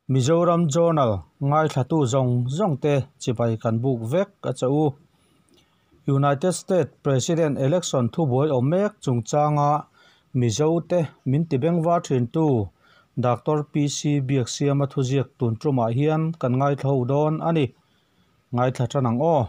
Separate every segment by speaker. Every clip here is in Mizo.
Speaker 1: Mizoram Journal ngaithlatu zawng zawng te chibai kan buk vek a che u. United States President Election thubuai awm mek chungchanga Mizo te min ti bengvar thintu Doctor PC Biaksiama thuziak tun tumah hian kan ngaithla ho dawn a ni. Ngaithla tan ang aw.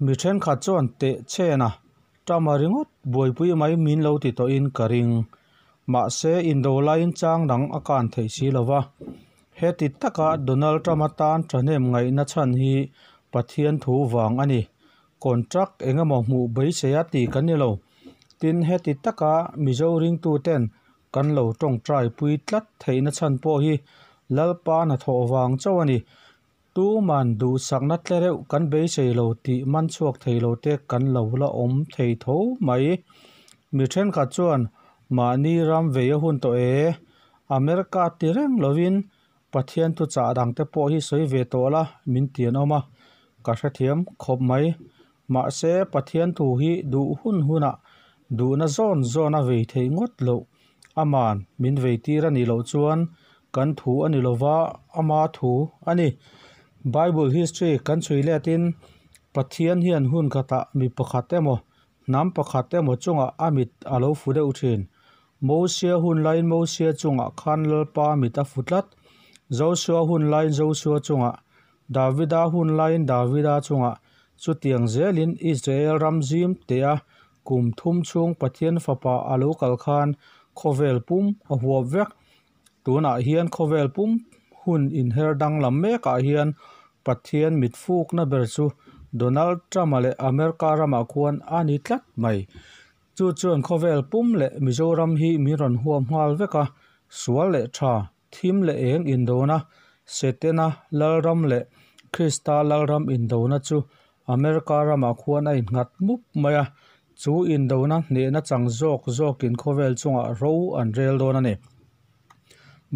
Speaker 1: Mi thenkhat chuan teh chena Tama ringawt buaipui mai min lo ti tawhin ka ring. Mahse, indo laiin chang dang a kan theih si lo va. Heti taka Donald Trump-a tan thahnem ngaihna chhan hi Pathian thu vang a ni. Contract engemaw hmuh beisei a ti kan ni lo. Tin, heti taka Mizo ringtuten kan lo tawngtai pui tlat theihna chhan pawh hi Lalpa hnathawh vang chauh a ni. Tuman duhsakna tle reuh kan beisei lo tih man chhuak thei lo te kan lo la awm thei tho mai. Mi thenkhat chuan mahni ram vei a hun tawh e, America ti reng lovin Pathian thuchah dang te pawh hi sawi ve tawh la min ti an awm a, ka hrethiam khawp mai. Mahse Pathian thu hi duh hun hunah duhna zawn zawn a vei theih ngawt loh. Aman min vei tir a nih loh chuan kan thu a ni lova, ama thu a ni. Bible history kan chhui letin Pathian hian hun khatah mi pakhat emaw, hnam pakhat emaw chungah a mit a lo fu deuh thin. Mosia hun laiin Mosia chungah khan Lalpa mit a fu tlat. Joshua hun laiin Joshua chungah, Davida hun laiin Davida chungah, chutiang zelin Israel ram zim tea Kum thum chhung Pathian Fapa a lo kal khan khawvel pum a huap vek. Tunah hian khawvel pum hun inher danglam mekah hian Pathian mitfukna ber chu Donald Trump-a leh America ramah khuan a ni tlat mai. Chu chuan khawvel pum leh Mizoram hi min rawn huam nghal vek a, sual leh tha, thim leh eng indona, Setena Lalram leh Krista Lalram indona chu America ramah khuan a innghat mup mai a, chu indona hnehna chang zawk zawkin khawvel chungah ro an rel dawn a ni.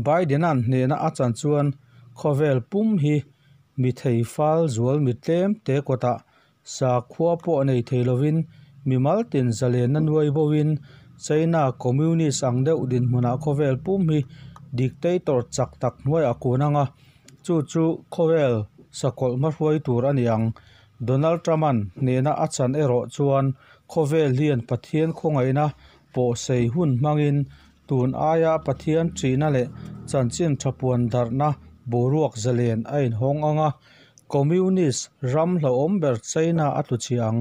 Speaker 1: Biden-a'n hnehna a chan chuan khawvel pum hi mi thei fal zual mi tlem te kawtah sakhua pawh nei thei lovin mimal tin zalenna nuai boin China Communist ang deuh dinhmunah khawvel pum hi dictator chak tak hnuaiah kun ang a, Chu chu khawvel sakawlh hmahruai tur a ni ang. Donald Trump-a'n hnehna a chan erawh chuan khawvel hian Pathian khawngaihna pawhsei hun hmangin tun aia Pathian ṭihna leh chanchin ṭha puan darhna boruak zalen a inhawng ang a, Communist ram hlauhawm ber China a tlu chhia ang.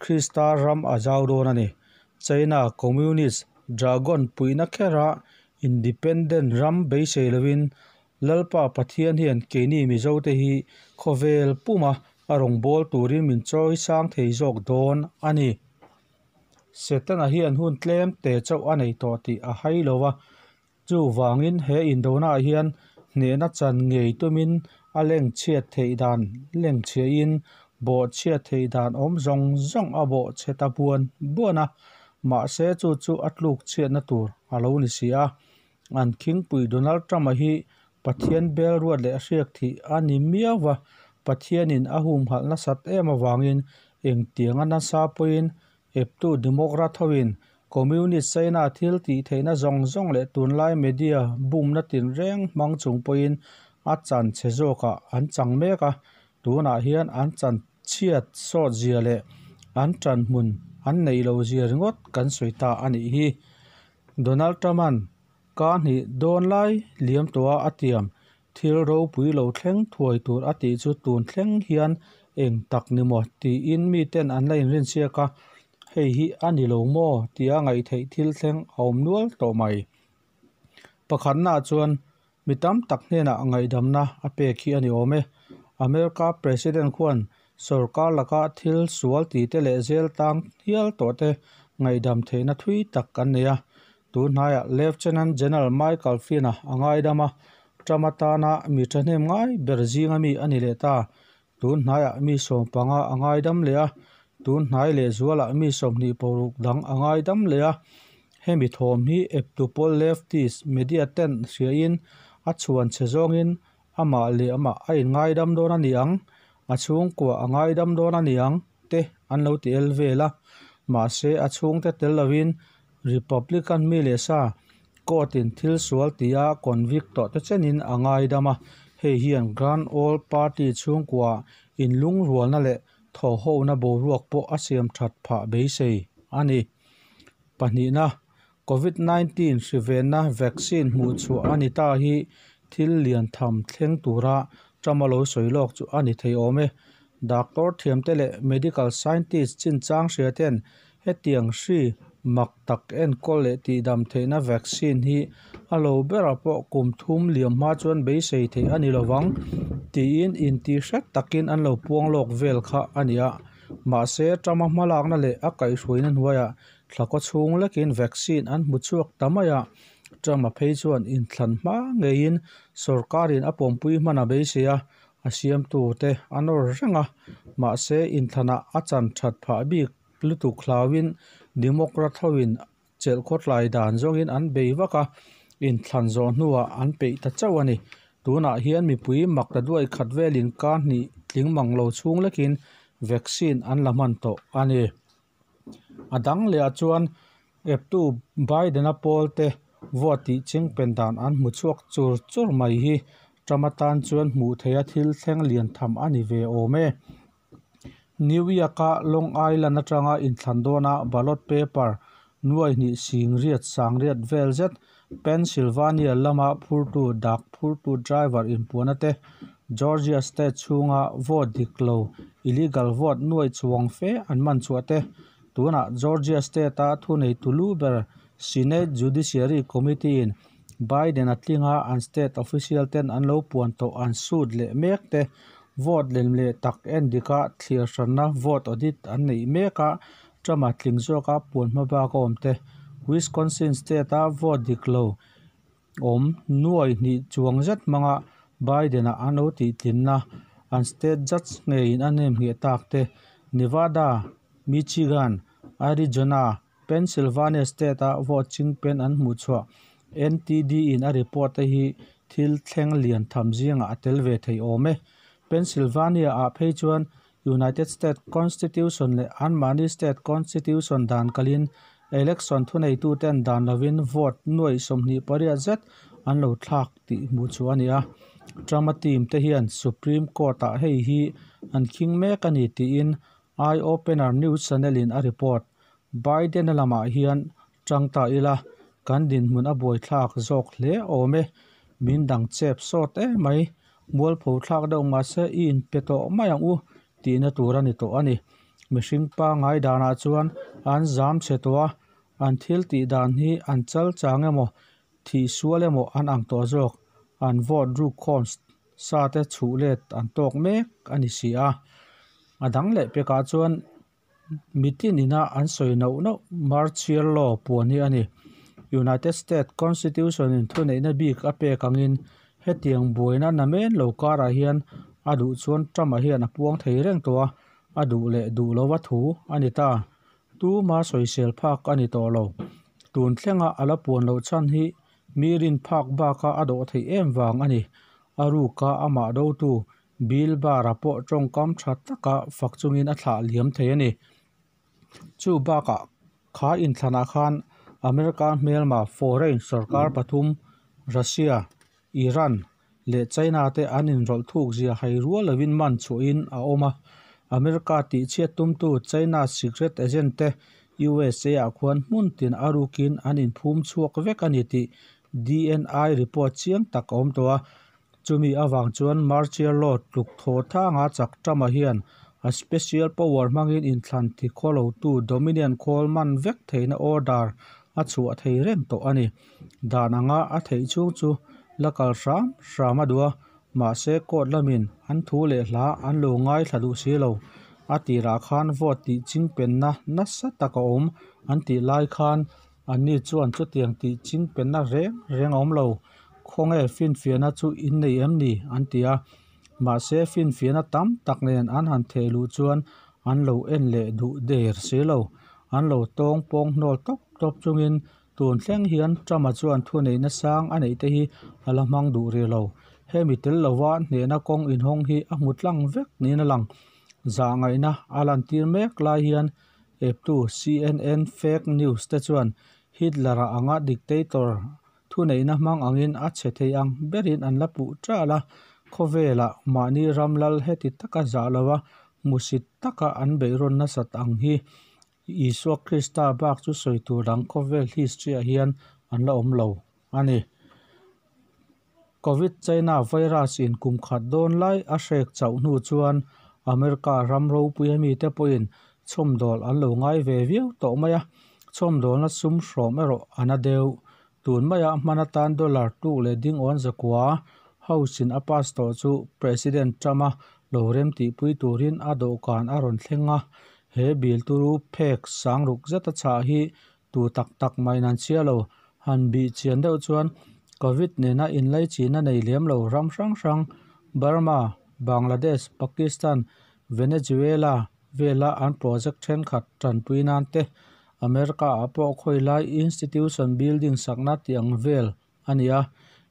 Speaker 1: Krista ram a zau dawn a ni. China Communist Dragon puihna khera Independent ram beisei lovin Lalpa Pathian hian keini Mizote hi khawvel puma a rawn bawl turin min chawi sang thei zawk dawn a ni. Setana hian hun tlem te chauh a nei tawh tih a hai lo va, chuvangin he indonaah hian hnehna chan ngei tumin a leng chhiat theih dan leng chhiahin bawh chhiat theih dan awm zawng zawng a bawh chhe ta buan buan a, mahse chu chu a tluk chhiatna tur a lo ni si a. An khingpui Donald Trump-a hi Pathian bel ruat leh hriak thih a ni miau va, Pathianin a humhalh nasat em avangin engtianga nasa pawhin eptu Democrat hoin Communist China thil tih theihna zawng zawng leh tunlai media bumna tinreng hmang chung pawhin a chan chhe zawkah an chang mek a, tunah hian an chan chhiat sawt zia leh an tan hmun an neih loh zia ringawt kan sawi ta a nih hi. Donald Trump-a'n ka hnih dawn lai liam tawha a tiam thil ropui lo thleng thuai tur a tih chu tun thleng hian eng tak ni maw tiin miten an la inrinsiak a, hei hi a ni lo maw tia ngaihtheih thil thleng a awm nual tawh mai. Pakhatnaah chuan mi tam tak hnenah ngaihdamna a pek hi a ni awm e. America President khuan sorkar laka thil sual tite leh zel tang hial tawhte ngaihdam theihna thui tak an nei a. Tun hnaiah Lieutenant General Michael Flynn-a a ngaidam a, Trump atana mi thahnem ngai ber zinga mi a ni leh ta. Tun hnaiah mi 15 a ngaidam leh a, tun hnai lehzualah mi 26 dang a ngaidam leh a. Hemi thawm hi eptu pawl leftist media ten hriain a chhuan chhe zawngin amah leh amah a inngaidam dawn a ni ang, a chhungkua a ngaidam dawn a ni ang te an lo ti el vel a. Mahse a chhungte tel lovin Republican mi leh sa court in thil sual tia convict tawh te chenin a ngaidam a. Hei hian Grand Old Party chhungkua inlungrualna leh thawhhona boruak pawh a siam that phah beisei a ni. Pahnihna, Covid 19 hrivenna vaccine hmuh chhuah a ni ta hi thil lian tham thleng tura Trump-a lo sawi lawk chu a ni thei awm e. Doctor thiamte leh medical scientist chinchang hria ten hetiang hri mak tak enkawl leh tihdam theihna vaccine hi a lo berah pawh kum thum liam hma chuan beisei theih a ni lovang tiin intihret takin an lo puang lawk vel kha a ni a. Mahse, Trump-a hmalakna leh a kaihhruaina hnuaiah thla kaw chhung lekin vaccine an hmu chhuak ta mai a. Trump-a phei chuan inthlan hma ngeiin sorkarin a pawmpui hman a beisei a, a siamtute a nawr reng a. Mahse, inthlanah a chan that phah bik lutuk hlauin Democrat hoin chelh khawtlai dan zawngin an bei vak a, inthlan zawh hnuah an peih ta chauh a ni. Tunah hian mipui mak ta duai khat velin kar hnih tling mang lo chhung lekin vaccine an la hman tawh a ni. A dang lehah chuan eptu Biden-a pawlte vote tih chingpen dan an hmu chhuak chur chur mai hi Trump atan chuan hmuh theiha thil thleng lian tham a ni ve awm e. New York-a Long Island atanga inthlan dawna ballot paper nuai hnih sing riat sang riat vel zet Pennsylvania lama phurtu dak phurtu driver inpuahna te, Georgia state chhunga vote dik lo illegal vote nuai chuang fe an man chhuah te, tunah Georgia state-a thuneitu lu ber Senate Judiciary Committee-in Biden-a tlinga an state official ten an lo puan tawh an sut leh mek te, vote lem leh tak en dika thliar hranna vote audit an neih mek a, Trump-a tling zawka puan hma bak a awm te, Wisconsin state-a vote dik lo awm nuai hnih chuang zet hmanga Biden-a an lo tihtlinna an state judge ngeiin a nem ngheh tak te, Nevada, Michigan, Arizona, Pennsylvania state-a vote chingpen an hmuh chhuah NTD-in a report te hi thil thleng lian tham zingah a tel ve thei awm e. Pennsylvania-ah phei chuan United States Constitution leh anmahni state constitution dan kalin election thuneituten dan lovin vote nuai 28 zet an lo thlak tih hmuh chhuah a ni a. Trump-a team te hian Supreme Court-ah hei hi an khing mek a ni tiin Eye Opener News Channel-in a report. Biden-a lamah hian tang ta ila kan dinhmun a buaithlak zawk hle awm e. Min dang chep sawt em mai. Mualpho thlak deuh mahse i inpe tawh mai ang u tihna tur a ni tawh a ni. Mihring pangngai danah chuan an zam chhe tawh a, an thil tih dan hi an chal chang emaw thih sual emaw an ang tawh zawk. An vote ruk khawm sa te chhuh let an tawk mek a ni si a. A dang leh pekah chuan mitin ina an sawi nauh nauh martial law puan hi a ni. United States Constitution in thuneihna bik a pek angin hetiang buaina namen lo karah hian a duh chuan Trump-a hian a puang thei reng tawh a, a duh leh duh lova thu a ni ta. Tuma sawisel phak a ni tawh lo. Tun thlenga a la puan loh chhan hi mi rin phak baka a dawh theih em vang a ni. A ruka amah dotu Bill Barr-a pawh tawngkam tha taka fak chungin a thlah liam thei a ni. Chu bakah kha inthlanah khan America hmelma foreign sorkar pathum Russia, Iran leh China te an inrawlh thuk zia hai rual lovin man chhuahin a awm a. America tihchhiat tumtu China secret agent te USA-ah khuan hmun tin a rukin an inphum chhuak vek a ni tih DNI report chiang tak a awm tawh a. Chumi avang chuan martial law tluk thaw thanga chak Trump-a hian a special power hmangin inthlan ti khawlotu Dominion khawl man vek theihna order a chhuah thei reng tawh a ni. Dan anga a theih chhung chu la kal hram hram a duh a, mahse court lamin an thu leh hla an lo ngaithla duh si lo. A tirah khan vote tih chingpenna nasa tak a awm an tih lai khan anni chuan chutiang tih chingpenna reng reng a awm lo. Khawnge finfiahna chu in nei em ni? an ti a. Mahse finfiahna tam tak nen an han theh luh chuan an lo en leh duh der si lo. An lo tawng pawng hnawl tawp tawp chungin Tun thleng hian Trump-a chuan thuneihna sang a neih te hi a la hmang duh rih lo. Hemi tel lova hnehna kawng inhawng hi a hmu tlang vek niin a lang. Zahngaihna a lantir mek lai hian eptu CNN fake news te chuan Hitler-a anga dictator thuneihna hmang angin a che thei ang berin an la puh ṭal a, khawvelah mahni ram lal heti taka zah lova hmusit taka an beihrawn nasat ang hi Isua Krista bak chu sawi tur dang khawvel history-ah hian an la awm lo a ni. Covid China virus in kum khat dawn lai a hrek chauh hnu chuan America ram ropuia mite pawhin chhawmdawl an lo ngai ve viau tawh mai a, chhawmdawlna sum hrawm erawh a na deuh. Tun maia hman atan dollar tluk leh dingawn zakua House in a pass tawh chu President Trump-a lo remtihpui turin a dawhkan a rawn thleng a, he bill turu phek sangruk zeta chhah hi tu tak tak mah in an chhia lo. Han bih chian deuh chuan Covid nena inlaichihna nei lem lo ram hrang hrang Burma, Bangladesh, Pakistan, Venezuela vela an project thenkhat tanpui nan te America ah pawh khawilai institution building sakna tih ang vel a ni a.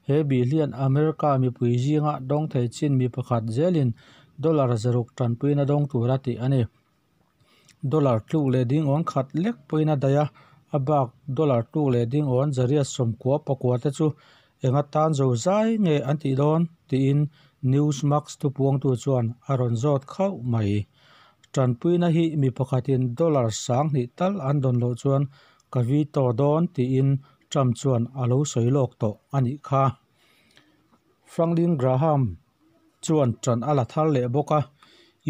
Speaker 1: He bill hian America mipui zinga dawng thei chin mi pakhat zelin dollar zaruk tanpuina dawng tura tih a ni. Dollar tluk leh dingawn khat lek pawhin a daih a, a bak dollar tluk leh dingawn zariat sawmkua pakua te chu eng atan zo zai nge an tih dawn tiin Newsmax thupuangtu chuan a rawn zawt khauh mai. Tanpuina hi mi pakhatin dollar sanghnih tal an dawn loh chuan ka veto dawn tiin Trump chuan a lo sawi lawk tawh a nih kha. Franklin Graham chuan ṭan a la thar leh bawk a,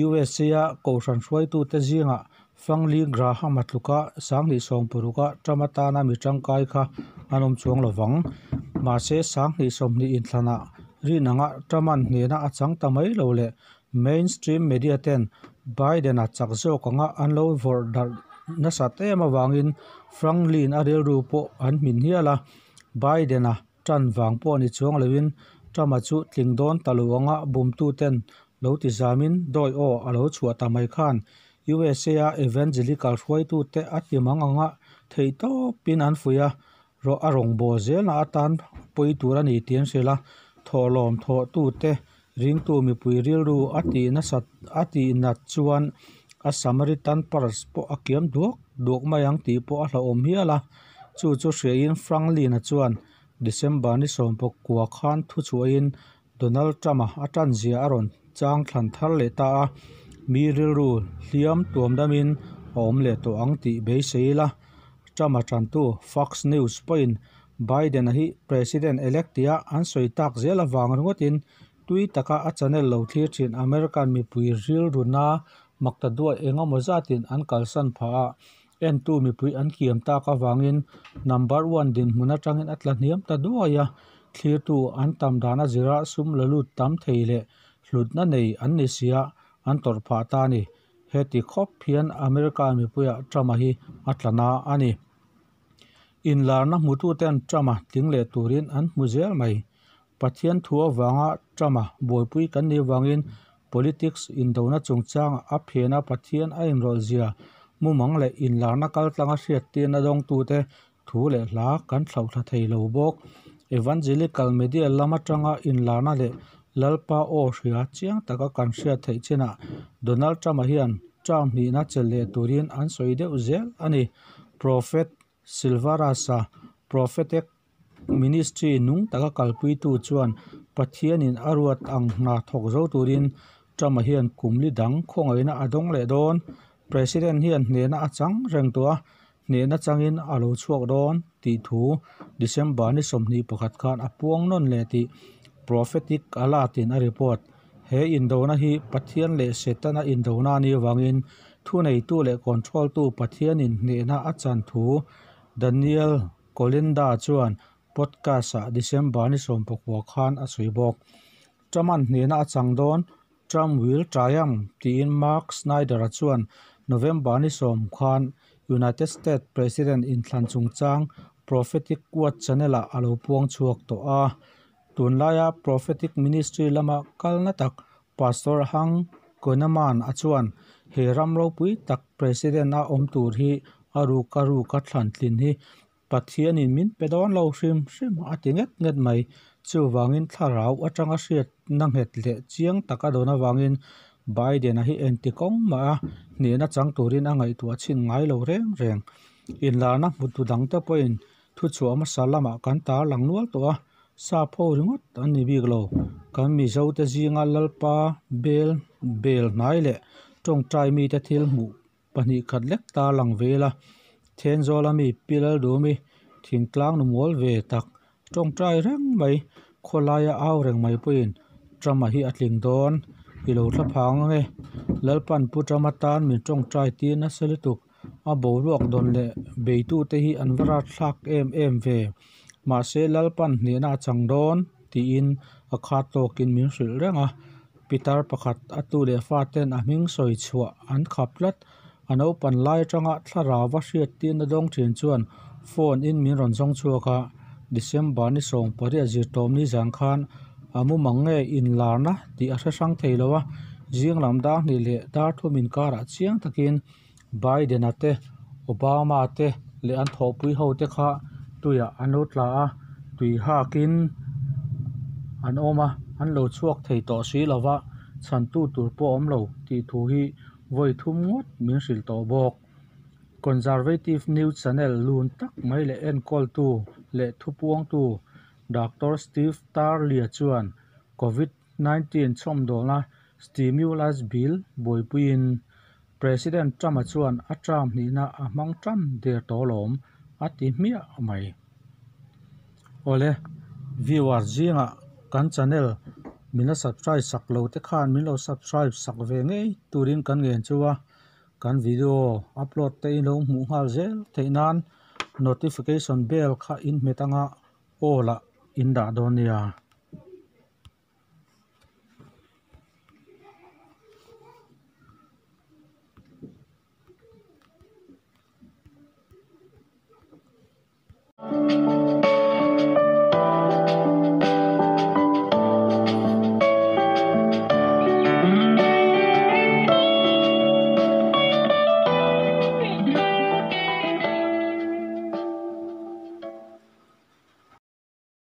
Speaker 1: USA-a kohhran hruaitute zingah Franklin Graham-a tluka sanghnih sawmparuk-a Trump atana mi ṭangkai kha an awm chuang lo vang. Mahse, sanghnih sawmhnih inthlanah rin anga Trump-a'n hnehna a chang ta mai lo leh mainstream media ten Biden-a chak zawk anga an lo vawrh darh nasat em avangin Franklin-a rilru pawh an hmin hial a, Biden-a ṭan vang pawh ni chuang loin Trump-a chu tling dawn ta lo anga bumtuten lo ti zamin dawi aw a lo chhuah ta mai khan USA-a evangelical hruaitute a ti mang anga theihtawpin an fuih a, rawh a rawngbâwl zelna atan pawi tur a ni tih an hrilh a, thawhlawm thawhtute ringtu mipui rilru a tih nasat a tih nat chuan a Samaritan purse pawh a kiam duak duak mai ang tih pawh a hlauhawm hial a, chu chu hriain Franklin-a chuan December ni sawmpakua khan thuchhuahin Donald Trump-a a tanzia a rawn chang thlan thar leh ta a, mi rilru hliam tuam damin a awm leh tawh ang tih beisei ila. Trump-a tantu Fox News pawhin Biden-a hi President-elect tia an sawi tak zel avang ringawtin tui taka a channel lo thlir thin American mipui rilru na makta duai engemaw zatin an kalsan phah a, entu mipui an kiam tak avangin number one dinhmun atangin a tla hniam ta duai a, thlirtu an tam dan a zira sum la lut tam thei leh hlutna nei an ni sia an tawrh phah ta a ni. Heti khawp hian America mipuiah Trump-a hi a tla na a ni. Inlarna hmututen Trump-a tling leh turin an hmu zel mai. Pathian thu avanga Trump-a buaipui kan nih avangin politics indona chungchangah a phena Pathian a inrawlhzia mumang leh inlarna kaltlanga hriattirna dawngtute thu leh hla kan thlauhthla thei lo bawk. Evangelical media lam atanga inlarna leh Lalpa aw hria chiang taka kan hriat theih chinah Donald Trump-a hian term hnihna chelh leh turin an sawi deuh zel a ni. Prophet Silvarasa Prophetic Ministry nung taka kalpuitu chuan Pathianin a ruat ang hna thawk zo turin Trump-a hian kumli dang khawngaihna a dawng leh dawn. President hian hnehna a chang reng tawh a, hnehna changin a lo chhuak dawn tih thu December ni 21 khan a puang nawn leh tih Prophetic Alert-in a report. He indona hi Pathian leh Setana indona a nih avangin thuneitu leh control-tu Pathianin hnehna a chan thu Daniel Kolenda chuan podcast-ah December ni 19 khan a sawi bawk. Trump-a'n hnehna a chang dawn, Trump will triumph tiin Mark Snyder-a chuan November ni 10 khan United States President inthlan chungchang Prophetic Word Channel-ah a lo puang chhuak tawh a. Tunlaia Prophetic Ministry lama kalna tak Pastor Hank Kunneman-a chuan he ram ropui tak President-a awm tur hi a ruk a ruk a thlan tlin hi Pathianin min pe dawn lo hrim hrim a ti nget nget mai. Chuvangin thlarau atanga hriatna nghet leh chiang tak a dawn avangin Biden-a hi engti kawng mah a hnehna chang turin a ngaihtuah chhin ngai lo reng reng. Inlarna hmutu dangte pawhin thuchhuah hmasa lamah kan tarlang nual tawh a, sap ho ringawt an ni bik lo. Kan Mizote zinga Lalpa bel bel hnai leh tawngtai mite thil hmuh 2 khat lek tarlang ve ila. Thenzawl ami Pi Laldumi thingtlang nu mawl ve tak tawngtai reng mai khawlaia au reng mai pawhin Trump-a hi a tling dawn i lo thla phang ange. Lalpan Pu Trump atan min tawngtai tir nasa lutuk a boruak dawn leh beitute hi an va ratthlak em em ve. Mahse Lalpan hnehna a chang dawn tiin a khat tawkin min hrilh reng a. Pitar pakhat a tu leh faten a hming sawi chhuah an khap tlat. A naupang lai atanga thlarau a hriat tirna dawng thin chuan phone in min rawn zawng chhuak a. December ni 18 zirtawm ni zan khan a mumang nge inlarna tih a hre hrang thei lo a. Zing lam dar 2 leh dar 3 inkarah chiang takin Biden-a te, Obama te leh an thawhpui ho te kha tuiah an lo tla a, tui hakin an awm a, an lo chhuak thei tawh si lova, chhantu tur pawh awm lo tih thu hi vawi thum ngawt min hrilh tawh bawk. Conservative News Channel lun tak mai leh enkawltu leh thupuangtu Dr. Steve Tarlia chuan COVID-19 chhawmdawlna stimulus bill buaipuiin President Trump-a chuan a term hnihna a hmang tan der tawh lawm a ti hmiah mai. Awle, viewer zingah kan channel min la subscribe sak lo te khan min lo subscribe sak ve ngei turin kan ngen chu a. Kan video upload te in lo hmuh nghal zel theih nan notification bell kha in hmet anga all ah in dah dawn nia.